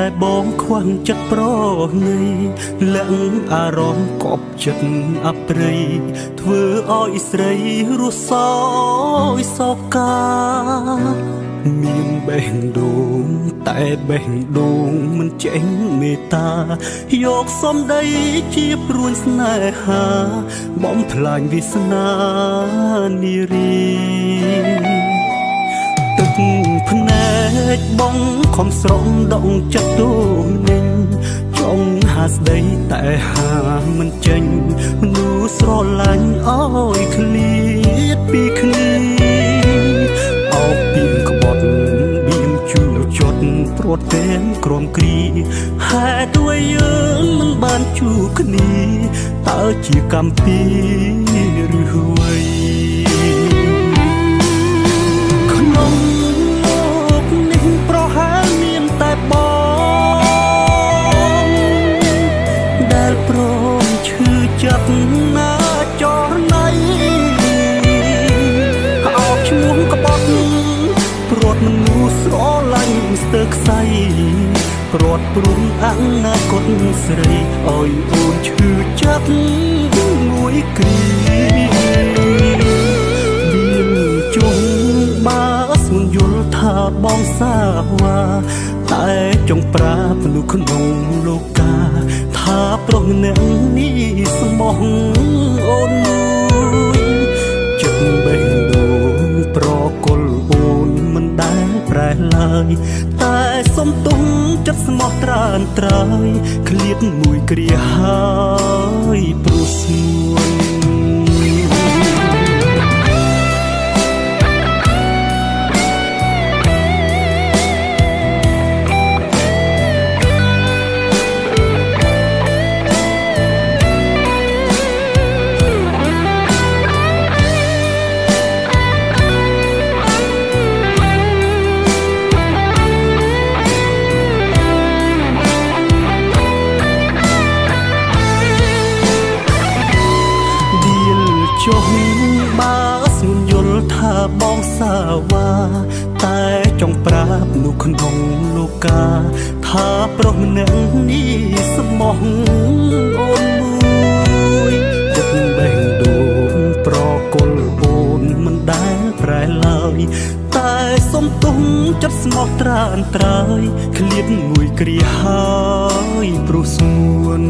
ដែលបងខ្វះចិត្តប្រណីលាក់អារម្មណ៍កប់ចិត្តអប្រិយធ្វើឲ្យស្រីរស់សោយសោកាមានបេះដូងតែបេះដូងមិនចេញមេត្តាយកសំដីជាព្រួញស្នេហាបំផ្លាញវាសនានារីទឹកភ្នែកបងខំស្រង់ដងចិត្តទូនឹងចង់ហាស្ដីតែហាមិនចេញមនុស្សស្រឡាញ់អើយឃ្លាតពីគ្នាអោបពីក្បត់បៀមជូរចត់ព្រាត់ទាំងក្រំគ្រីហេតុអ្វីយើងមិនបានជួបគ្នាតើជាកម្មពីឬអ្វី ក្នុងលោកនេះប្រហែលមានតែបងដែលព្រមឈឺចាប់ណាចរណៃអោបឈ្មោះក្បត់ព្រាត់មនុស្សស្រឡាញ់ស្ទើរខ្សែព្រាត់ព្រំអនាគតស្រីឲ្យអូនឈឺចាប់មួយគ្រា មានជុំបើស្ងួនយល់ថាបងសាវ៉ាតែចង់ប្រាប់មនុស្សក្នុងលោកាថាប្រុសម្នាក់នេះស្មោះអូនមួយចិត្តបេះដូងប្រគល់អូនមិនដែលប្រែឡើយតែសុំទុំចិត្តស្មោះត្រានត្រើយឃ្លាតមួយគ្រាហើយព្រោះស្ងួន ឌៀលចុះបើស្ងួនយល់ថាបងសាវ៉ាតែចង់ប្រាប់នោះក្នុងលោកាថាប្រុសម្នាក់នេះស្មោះអូនមួយចិត្តបេះដូងប្រគល់អូនមិនដែលប្រែឡើយតែសុំទុំចិត្តស្មោះត្រានត្រើយឃ្លាតមួយគ្រាហើយព្រោះស្ងួន